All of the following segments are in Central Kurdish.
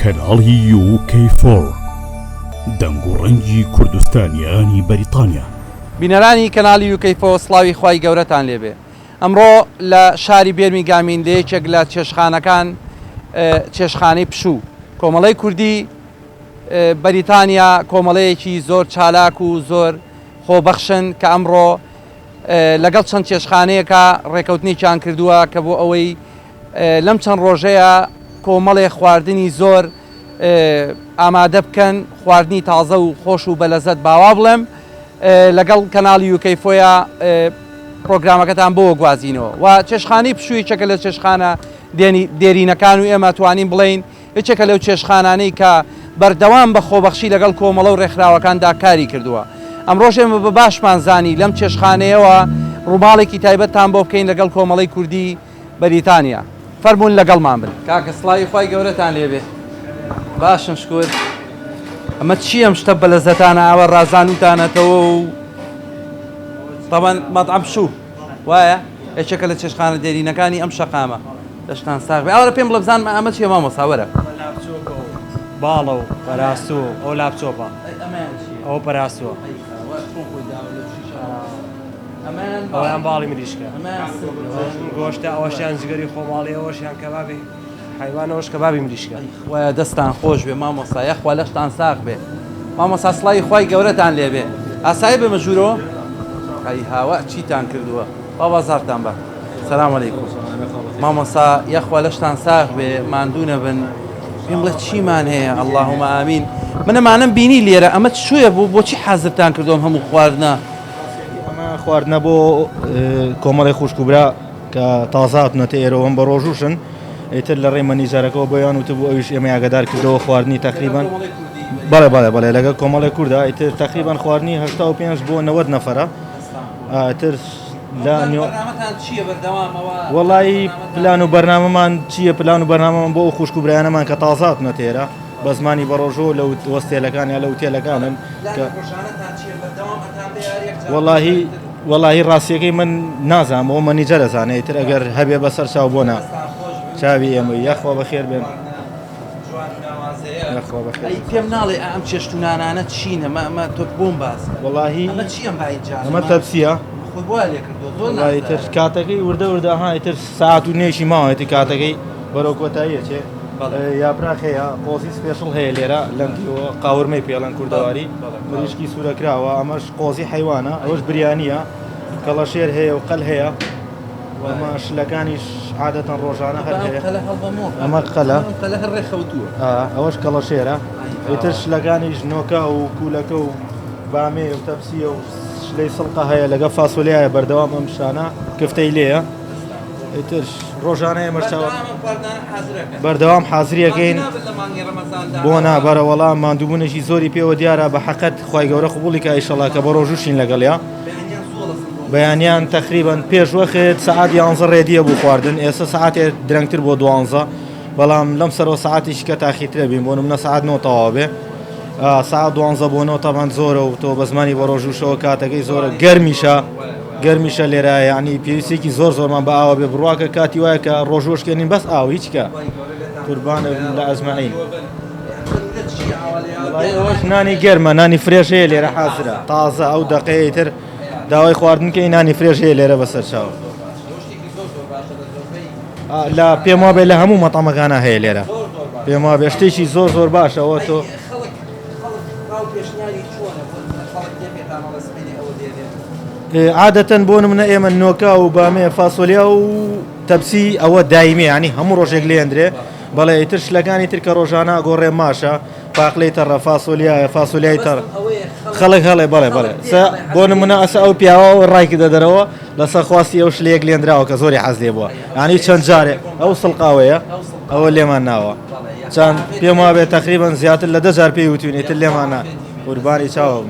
کەناڵی یو کەی فۆر، دەنگ و ڕەنگی کوردستانیانی بەریتانیا. بینەرانی کەناڵی یو کەی فۆر سڵاوی خوای گەورەتان لێبێ ئەمڕۆ لە شاری بێرمیگامین لە یەکێک لە چێشتخانەکان چێشتخانەی پشوو کۆمەڵەی کوردی بەریتانیا کۆمەڵەیەکی زۆر چالاک و زۆر خۆبەخشن کە ئەمڕۆ لەگەڵ چەند چێشتخانەیەکە ڕێکەوتنێکیان کردووە کە بۆ ئەوەی لەم چەند ڕۆژەیە کۆمەڵێ خواردنی زۆر ئامادە بکەن، خواردنی تازە و خۆش و بەلەزەت باوا بڵێم لەگەڵ کەناڵی یوکەی فۆیا پرۆگرامەکەتان بۆ گوازینەوە و چێشخانەی پشوو یەکێکە لە چێشخانە دێرینەکان و ئێمە توانین بڵێین یەکێکە لەو چێشتخانانەی کە بەردەوام بە خۆبەخشی لەگەڵ کۆمەڵە و رێکخراوەکاندا کاری کردووە. ئەمڕۆش ئێمە بە باشمان زانی لەم چێشتخانەیەوە رووماڵێکی تایبەتتان بۆ بکەین لەگەڵ کۆمەڵەی کوردی بەریتانیا. فەرموون لەگەڵمان بن. کاکە سڵاوی خوای گەورەتان لێبێ. باشن شکور. ئەمە چییە ئەم شتە بەلەزەتانە ئاوا رازانووتانەتەوە و تەبەن مەتعەم شوو وایە؟ یەکێکە لە چێشتخانە دێرینەکانی ئەم شەقامە. لەشتان ساغ بێ ئاوەرە پێم بڵێ بزانم ئەمە چیە مامۆستا وەرە. ئەمە لاپچۆپە و باڵە و پەراسۆ ئەو لاپچۆپە ئەوە پەراسۆ ئەویان باڵی مریشکە گۆشتە ئەوەشیان جگەری خۆماڵی ئەوەشیان کەبابی حیوان ئەوەش کەبابی مریشکە. خوایە دەستان خۆش بێ مامۆستا یاخوا لەشتان ساغ بێ مامۆستا سڵاوی خوای گەورەتان لێبێ ئاسایی بێمە ژوورەوە ئەی هاوە چیتان کردووە با بازاڕتان بە سلام علیکم مامۆستا یاخوا لەشتان ساغ بێ ماندوو نەبن پێم بڵێ چیمان هەیە اللهم ئامین من ئەمانەم بینی لێرە ئەمە چۆیە بۆ بۆچی حازرتان کردوم هەموو خواردنە ئەمە خواردنە بۆ کۆمەڵی خوشک و برا کە تازە هاتنەتە ئێرەوە هەم بە ڕۆژوشن ئیتر لە ڕێی مەنیجەرەکەەوە بۆیان وتبوو ئەویش ئێمە ئاگادار کردەوە خواردنی تقریبان بەڵێ بەڵێ بەڵێ لەگەڵ کۆمەڵی کووردا ئیتر تقریبان خواردنی 85 بۆ 90 نەفرە ئیتر لە نێو وەڵایی پلان و بەرنامەمان چییە پلان و بەرنامەمان بۆ ئەو خوشک و برایانەمان کە تازە هاتنەتە ئێرە بە زمانی بەڕۆژۆ لە هۆستێلەکان یا لە ئوتێلەکانن کە وەڵاهی وەڵاهی ڕاستیەکەی من نازانم ئەوە مەنیجەر ئەزانێ ئیتر ئەگەر هەبێ بەسەر چاو بۆ نا چاوی ئێمە یاخوا بەخێر بێن. جوان و ناوازەیە. یاخوا بەخێر ئەی پێم ناڵێ ئەم چێشت و نانانە چینە مە ئەمە تۆ بۆم باس کە. وەڵاهی ئەمە چی ئەم باینجانە ئەمە تەپسیە خۆی بۆ لێ کردووە زۆر وەڵاهی تر نازدارە. کاتەکەی وردە وردە ها ئیتر سەعات و نێشی ماوەتی کاتەکەی بەرەو کۆتایی ئەچێ بەڵێ. یاپراخ هەیە قۆزی special هەیە لێرە لەم دیوە قاورمەی پێڵەن کوردەواری بەڵێ مریشکی سوورەکراوە ئەمەش قۆزی حەیوانە ئەوەش بریانیە کەڵەشێر هەیە و قەل هەیە ئەمە شلەکانیش عادەتەن ڕۆژانە هەر هەیە ئەمە قەلە ئەوەش کەڵەشێرە ئیتر شلەکانیش نۆکە و کوولەکە و بامێ و تەپسیە و شلەی سڵقە هەیە لەگە فاسۆلیایە بەردەوام ئەم شانە کفتەی لێیە ئیتر ڕۆژانە ئێمە بەردەوام حازریەکەین بۆ نا بەرە وەڵام ماندووبوونێکی زۆری پێوە دیارە بە حەقەت خوای گەورە قبوڵی کا ئیشەڵا کە بە ڕۆژوشین لەگەڵیا بەیانیان تەقریبەن پێش وەخت سەعات یانزە ready ە بوو خواردن ئێستا سەعاتێ درەنگتر بۆ دوانزە بەڵام لەم سەرەوە سەعاتێکی کە تاخیرترە بین بۆ نمونە سەعات نۆ تەواو بێ سەعات دوانزە بۆ نۆ تەبەن زۆرە و تۆ بە زمانی بە ڕۆژوشەوە کاتەکەی زۆرە گەرمیشە گەرمیشە لێرە یعنی پێویستێکی زۆر زۆرمان بە ئاوە بێ بڕواکە کاتی وایە کە ڕۆژوەشکێنین بەس ئاو هیچکە قوربانە لە ئەزمەعین. ئەوەش نانی گەرمە نانی fresh هەیە لێرە حازرە تازە ئەو دەقەیە تر داوای خواردنکەی نانی fresh هەیە لێرە بەسەر چاو لە پێم وابێ لە هەموو مەتەمەکانە هەیە لێرە پێم وابێ شتێکی زۆر زۆر باشە ئەوە تۆ عادەتەن بۆ نمونە ئێمە نۆکا و بامێ فاسۆلیا و تەپسی ئەوە دایمێ ینی هەموو ڕۆژێک لێندرێ بەڵێ ئیتر شلەکانی تر کە ڕۆژانە ئەگۆڕێ ماشە پاقلەی تەڕە فاسۆلیایە فاسۆلیای تەڕ خەڵک هەڵێ بەڵێ بەڵێ سە بۆ نمونە ئەسە ئەو پیاوە ڕای کردە دەرەوە لەسەر خواستی ئەو شلەیەک لێنراوە کە زۆری حەز لێ بووە یانی چەند جارێ ئەو سڵقاوەیە ئەوە لێمان ناوە چەند پێم وابێ تقریبا زیاتر لە دە جار پێی وتوین ئیتر لێمان نا قوربانی چاوم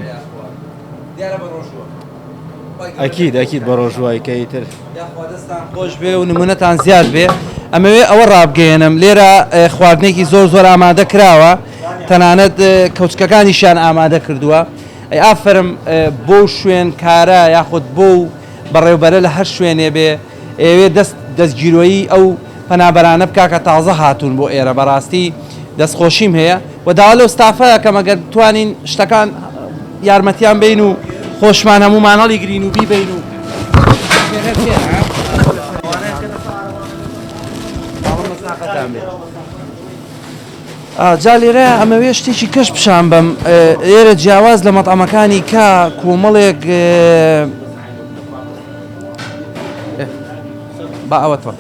ئەکید ئەکید بە ڕۆژوای کە ئیتر. یاخوا دەستان خۆش بێ و نمونەتان زیاد بێ ئەمەوێ ئەوە ڕابگەیەنم لێرە خواردنێکی زۆر زۆر ئامادە کراوە تەنانەت کەوچکەکانیشیان ئامادە کردووە ئەی ئافرم بۆ شوێن کارە یاخود بۆ بەڕێوبەرە لە هەر شوێنێ بێ ئەیەوێ دەست دەستگیرۆیی ئەو پەنابەرانە بکا کە تازە هاتوون بۆ ئێرە بەڕاستی دەستخۆشیم هەیە و داوا لەو ستافە ئەکەم ئەگەر بتوانین شتەکان یارمەتیان بین و خۆشمان هەموومان هەڵیگرین و بیبین و جا لێرە ئەمەوێ شتێکی کەش پیشان بەم ئێرە جیاواز لە مەتعەمەکانی کە کۆمەڵێک با ئەوەتەوە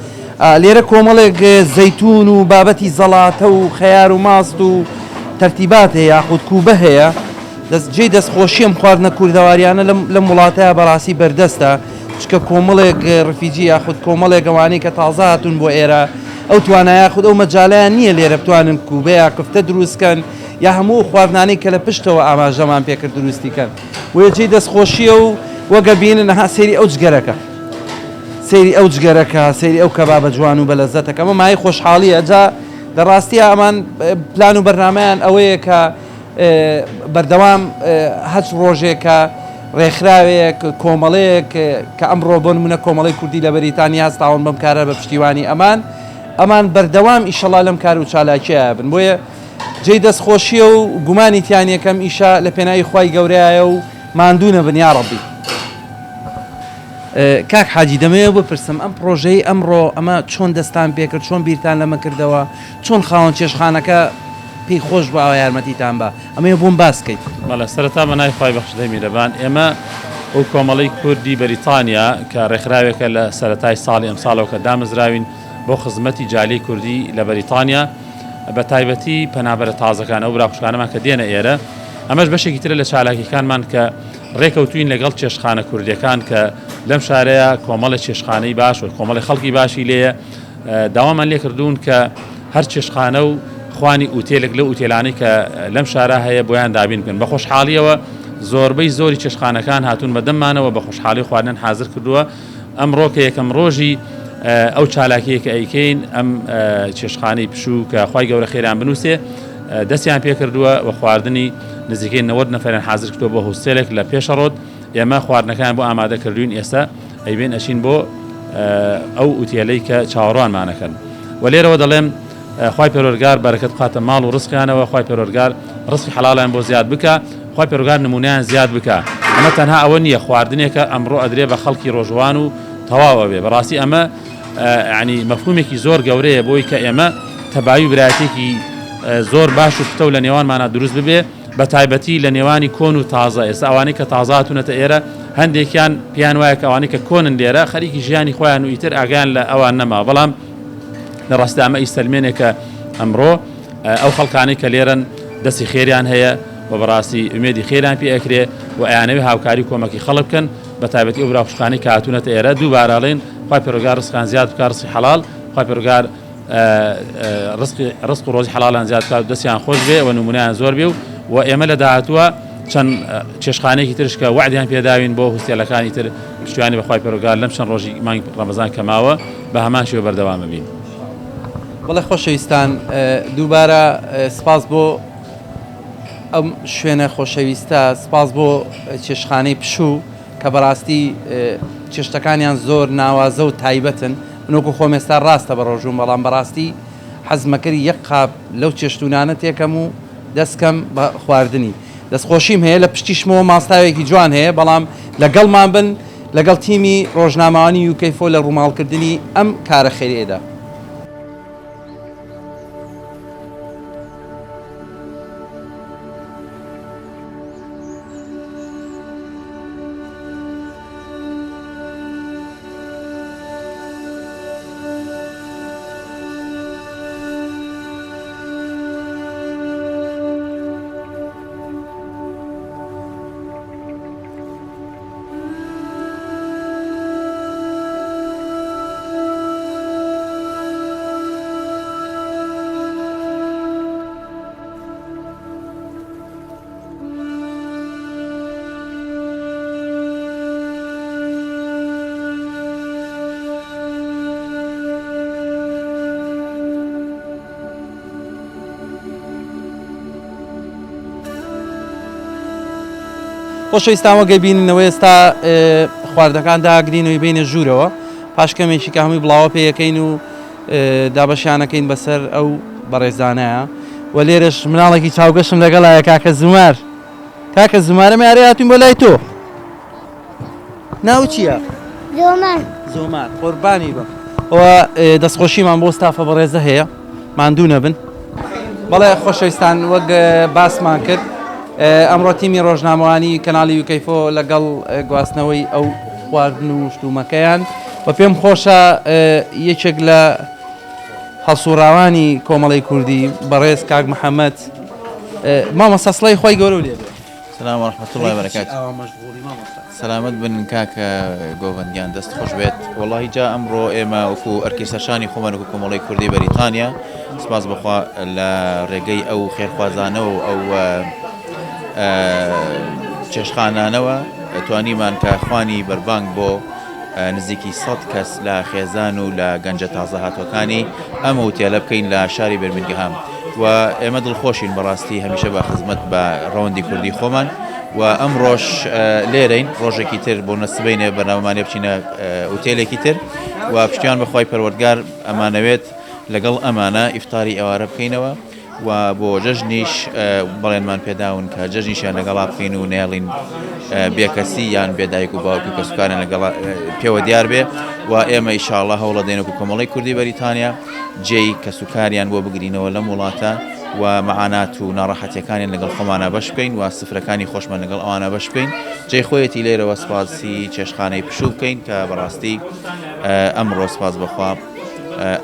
لێرە کۆمەڵێک زەیتون و بابەتی زەڵاتە و خەیار و ماست و تەرتیبات هەیە یاخود کوبە هەیە دەست جێی دەستخۆشی ئەم خواردنە کوردەواریانە لەم وڵاتەیە بەڕاستی بەردەستە چکە کۆمەڵێک ڕفیجی یاخود کۆمەڵێک ئەوانەی کە تازە هاتوون بۆ ئێرە ئەو توانایە یاخود ئەو مەجالەیان نییە لێرە بتوانن کوبە یا کفتە دروستکەن یا هەموو خواردنانەی کە لە پشتەوە ئاماژەمان پێکرد دروستی کەن بۆیە جێی دەستخۆشیە و وەگە بینن ها سەیری ئەو جگەرەکە سەیری ئەو جگەرەکە سەیری ئەو کەبابە جوان و بەلەزەتەکە ئەمە مایەی خۆشحاڵیە جا لە ڕاستیە ئەمان پلان و بەرنامەیان ئەوەیە کە بەردەوام هەچ ڕۆژێک کە ڕێکخراوێک کۆمەڵەیەک کە ئەمڕۆ بۆ نمونە کۆمەڵی کوردی لە بەریتانیا هەستاون بەم کارە بە پشتیوانی ئەمان ئەمان بەردەوام ئیشەڵا لەم کار و چالاکیە بن بۆیە جێی دەست خۆشیە و گومانی تیا نیە کەم ئیشە لە پێناوی خوای گەورەیایە و ماندوو نەبن یاڕەبی. کاک حاجی دەمەوێ بپرسم ئەم پڕۆژەی ئەمڕۆ ئەمە چۆن دەستان پێکرد چۆن بیرتان لەمە کردەوە چۆن خاوەن چێشتخانەکە پێی خۆش بوو ئاوا یارمەتیتان با ئەمەوێ بۆم باس کەیت. بەڵێ سەرەتا بە ناوی خوای بەخشندەی میرەبان ئێمە وەک کۆمەڵەی کوردی بەریتانیا کە ڕێکخراوێکە لە سەرەتای ساڵی ئەمساڵەوە کە دامەزراوین بۆ خزمەتی جالیەی کوردی لە بەریتانیا بە تایبەتی پەنابەرە تازەکان ئەو برا خوشکانەمان کە دێنە ئێرە ئەمەش بەشێکی ترە لە چالاکیەکانمان کە ڕێکەوتوین لەگەڵ چێشتخانە کوردیەکان کە لەم شارەیە کۆمەڵی چێشتخانەی باش و کۆمەڵی خەڵکی باشی لێیە داوامان لێکردوون کە هەر چێشتخانە و خوانی ئوتێلێک لەو ئوتێلانەی کە لەم شارە هەیە بۆیان دابین بکەن بە خۆشحاڵیەوە زۆربەی زۆری چێشتخانەکان هاتوون بەدەممانەوە بە خۆشحاڵی خواردنیان حازر کردووە ئەمڕۆ کە یەکەم ڕۆژی ئەو چالاکیە کە ئەیکەین ئەم چێشتخانەی پشوو کە خوای گەورە خێریان بنووسێ دەستیان پێکردووە و خواردنی نزیکەی 90 نەفەریان حازر کردووە بۆ هۆستێلێک لە پێشەڕۆت ئێمە خواردنەکان بۆ ئامادە کردوین ئێستا ئەیبێن ئەچین بۆ ئەو ئوتێلەی کە چاوەڕوانمانەکەن و لێرەوە دەڵێم خوای پەروەردگار بەرەکەت بخاتە ماڵ و ڕزقیانەوە خوای پەروەردگار ڕزقی حەڵاڵیان بۆ زیاد بکا خوای پەروەردگار نمونەیان زیاد بکا ئەمە تەنها ئەوە نییە خواردنێکە ئەمڕۆ ئەدرێ بە خەڵکی ڕۆژوان و تەواو ئەبێ بەڕاستی ئەمە ینی مەفهومێکی زۆر گەورەیە بۆی کە ئێمە تەبایی و برایەتێکی زۆر باش و پتەو لە نێوانمانە دروست ببێ بە تایبەتی لە نێوانی کۆن و تازە ئێستا ئەوانەی کە تازە هاتوونەتە ئێرە هەندێکیان پێیان وایە کە ئەوانەی کە کۆنن لێرە خەریکی ژیانی خۆیان و ئیتر ئاگایان لە ئەوان نەما بەڵام لە ڕاستیدا ئەمە ئیسەلمێنێ کە ئەمڕۆ ئەو خەڵکانەی کە لێرەن دەستی خێریان هەیە و بەڕاستی ئومێدی خێریان پێ ئەکرێ و ئەیانەوێ هاوکاری و کۆمەکی خەڵک بکەن بە تایبەتی ئەو برا خوشکانەی کە هاتوونەتە ئێرە دووبارە ئەڵێن خوای پەروەردگار ڕزقیان زیاد بکا ڕزقی حەڵاڵ خوای پەروەردگار ڕزقی ڕزق و ڕۆزی حەڵاڵیان زیاد بکات و دەستیان خۆش بێ و نمونەیان زۆر بێ و و ئێمە لە داهاتووە چەند چێشتخانەیەکی ترش کە وەعدیان پێداوین بۆ هوستێلەکانی تر پشتیوانی بە خوای پەروەردگار لەم چەند ڕۆژی مانگی ڕەمەزان کە ماوە بە هەمان شێوە بەردەوام ئەبین. بەڵێ خۆشەویستان دووبارە سپاس بۆ ئەم شوێنە خۆشەویستە سپاس بۆ چێشتخانەی پشوو کە بەڕاستی چێشتەکانیان زۆر ناوازە و تایبەتن من وەکو خۆم ئێستا ڕاستە بە ڕۆژووم بەڵام بەڕاستی حەزمەکەری یەک قاپ لەو چێشتونانە تێکەم و دەستکەم بە خواردنی دەستخۆشیم هەیە لە پشتیشمەوە ماستاوێکی جوان هەیە بەڵام لەگەڵمان بن لەگەڵ تیمی ڕۆژنامەوانی یوکەی فۆ لە ڕووماڵکردنی ئەم کارە خێریەدا. خۆشەویستان وەک ئەبیننەوە ئێستا خواردەکان داگرین و بینە ژوورەوە پاش کەمێکی کە هەمووی بڵاوە پێ یەکەین و دابەشیانەکەین بەسەر ئەو بەڕێزانەیە. و لێرەش مناڵێکی چاوگەشم لەگەڵایە کاکە زومار کاکە زومارە میارێ هاتوین بۆ لای تۆ ناو چییە؟ زۆمار زۆمار قوربانی بم و دەستخۆشیمان بۆ ستافە بەڕێزە هەیە ماندوو نەبن. بەڵێ خۆشەویستان وەک باسمان کرد ئەمڕۆ تیمی ڕۆژنامەوانی کەناڵی یوکەیفۆ لەگەڵ گواستنەوەی ئەو خواردن و شتومەکەیان و پێم خۆشە یەکێک لە هەڵسوڕاوانی کۆمەڵی کوردی بەڕێز کاک محەممەد مامۆستا سڵی خۆی گەورە لێ سلام و رحمة اللە وبرکاته سەلامەت بن کاکە گۆڤەند گیان دەست خۆش بێت وەڵاهی جا ئەمڕۆ ئێمە وەکو ئەرکی سەرشانی خۆمان وەکو کۆمەڵەی کوردی بەریتانیا سپاس بەخوا لە ڕێگەی ئەو خێرخوازانە و ئەو چێشخانانەوە توانیمان کە خوانی بەربانگ بۆ نزیکی سەد کەس لە خێزان و لە گەنجە تازە هاتووەکانی ئەم هوتێلە بکەین لە شاری بێرمینگهام و ئێمە دڵخۆشین بەڕاستی هەمیشە بە خزمەت بە ڕەوەندی کوردی خۆمان و ئەمڕۆش لێرەین ڕۆژێکی تر بۆ نە سبەینێ بەرنامەمانێ بچینە ئوتێلێکی تر و پشتیان بەخوای پەروەردگار ئەمانەوێت لەگەڵ ئەمانە ئیفتاری ئێوارە بکەینەوە و بۆ جەژنیش بەڵێنمان پێداون کە جەژنیشیان لەگەڵا بکەین و نەیەڵین بێکەسی یان بێ دایک و باوک و کەسوکاریان لەگەڵ پێوە دیار بێ و ئێمە ئیشاڵڵا هەوڵەدەین وەکو کۆمەڵەی کوردی بەریتانیا جێی کەسوکاریان بۆ بگرینەوە لەم وڵاتە و مەعانات و ناڕەحەتیەکانیان لەگەڵ خۆمانا بەش بکەین و سفرەکانی خۆشمان لەگەڵ ئەوانە بەش بکەین جێی خۆیەتی لێرەوە سپاسی چێشتخانەی پشوو بکەین کە بەڕاستی ئەمڕۆ سپاس بەخوا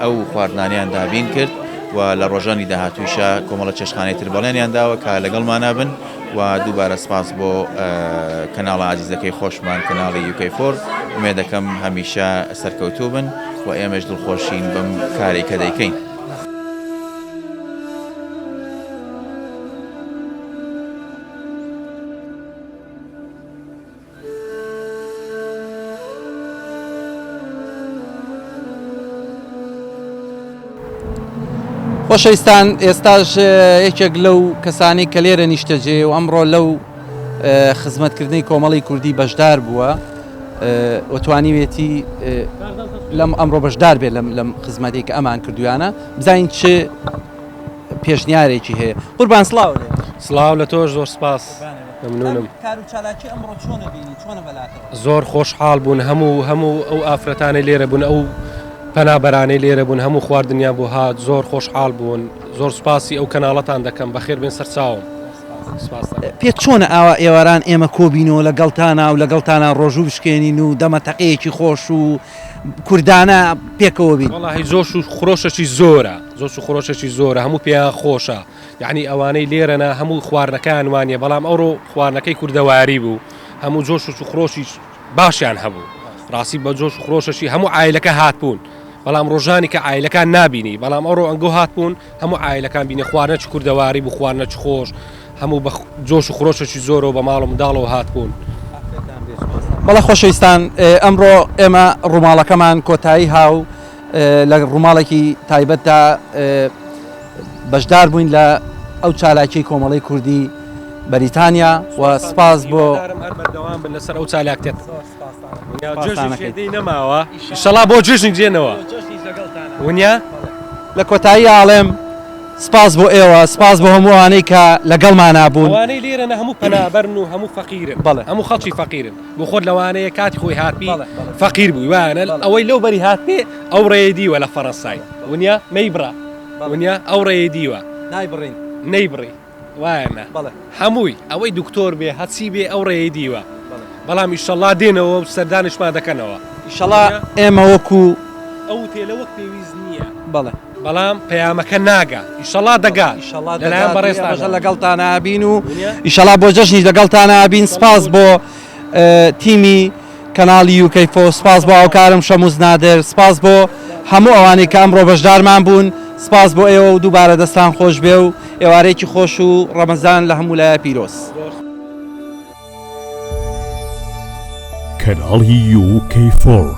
ئەو خواردنانەیان دابین کرد و لە ڕۆژانی داهاتوویشا کۆمەڵە چێشتخانەی تر بەڵێنیان داوە کە لەگەڵمانا بن و دووبارە سپاس بۆ کەناڵە ئازیزەکەی خۆشمان کەناڵی یوکەی فۆر ئومێدەکەم هەمیشە سەرکەوتوو بن و ئێمەش دڵخۆشین بەم کارەی کە دەیکەین. خۆشەویستان ئێستاش یەکێک لەو کەسانی کە لێرە نیشتەجێ و ئەمڕۆ لەو خزمەتکردنی کۆمەڵی کوردی بەشدار بووە و توانیوێتی لەم ئەمڕۆ بەشدار بێت لەم لەم خزمەتێک کە ئەمان کردویانە بزانین چ پێشنیارێکی هەیە قوربان سڵاو لێ سڵاو لە تۆش زۆر سپاس ممنونم. کار و چالاکی ئەمڕۆ چۆنە بینی چۆنە بەلاتەوە؟ زۆر خۆشحاڵ بوون هەموو هەموو ئەو ئافرەتانەی لێرە بوون ئەو پەنابەرانەی لێرە بوون هەموو خواردنیان بۆ هات زۆر خۆشحاڵ بوون زۆر سوپاسی ئەو کەناڵەتان دەکەم بەخێر بێن سەرچاوم سپاس دەکەم. پێت چۆنە ئاوا ئێواران ئێمە کۆبینەوە لەگەڵتانا و لەگەڵتانا ڕۆژوو بشکێنین و دەمە تەقەیەکی خۆش و کوردانە پێکەوە بین؟ وەڵاهی جۆش و خرۆشەکی زۆرە جۆش و خرۆشەکی زۆرە هەموو پێیان خۆشە یەعنی ئەوانەی لێرەنە هەموو خواردنەکەیان وانیە بەڵام ئەوڕۆ خواردنەکەی کوردەواری بوو هەموو جۆش و خرۆشی باشیان هەبوو ڕاستی بە جۆش و خرۆشەشی هەموو عایلەکە هاتبوون بەڵام ڕۆژانی کە عایلەکان نابینی بەڵام ئەوڕۆ ئەنگۆ هاتبوون هەموو عایلەکان بینی خواردنە چ کوردەواری بوو خواردنە چ خۆش هەموو بە جۆش و خرۆشەکی زۆرەوە بە ماڵ و منداڵەوە هاتبوون. بەڵێ خۆشەویستان ئەمڕۆ ئێمە ڕووماڵەکەمان کۆتایی هاو لە ڕووماڵێکی تایبەتدا بەشدار بووین لە ئەو چالاکی کۆمەڵی کوردی بەریتانیا و سپاس بۆ بەردەوام بن لەسەر ئەو چالاکتێت نەماوە ئیشەڵا بۆ جێژنی جێنەوە ونیا لە کۆتایی ئاڵێم سپاس بۆ ئێوە سپاس بۆ هەمووانەی کە لەگەڵمانا بوون ئەوانەی لێرەنە هەموو پەنابەرن و هەموو فەقیرن بەڵێ هەموو خەڵکی فەقیرن بۆ خۆت لەوانەیە کاتی خۆی هاتبی فەقیر بووی وایە ئەوەی لەو بەری هاتبێ ئەو ڕێی دیوە لە فەڕەنسای ونیا مەیبڕە ونیا ئەو ڕێی دیوە نایبڕین نەیبڕی وایە نا هەمووی ئەوەی دکتۆر بێ هەچی بێ ئەو ڕێی دیوە بەڵام ئیشەڵا دێنەوە و سەردانیشمان دەکەنەوە. ئیشەڵا ئێمە وەکو. ئەو وتێلە وەک پێویست نییە. بەڵێ. بەڵام پەیامەکە ناگا. ئیشەڵا دەگا. ئیشەڵا لەلایەن دەگات. بەڕێزتانەوە. لەگەڵتان ئەبین و ئیشەڵا بۆ جەژنیش لەگەڵتان ئەبین. سپاس بۆ تیمی کەناڵی یوکەی فۆ، سپاس بۆ هاوکارم شەموز نادر، سپاس بۆ هەموو ئەوانەی کە ئەمڕۆ بەشدارمان بوون. سپاس بۆ ئێوە و دووبارە دەستان خۆش بێ و ئێوارەیەکی خۆش و ڕەمەزان لە هەموو لایە پیرۆز. کەناڵی یو کەی فۆر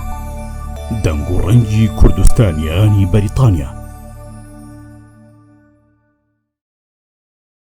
دەنگ و ڕەنگی کوردستانیانی بەریتانیا.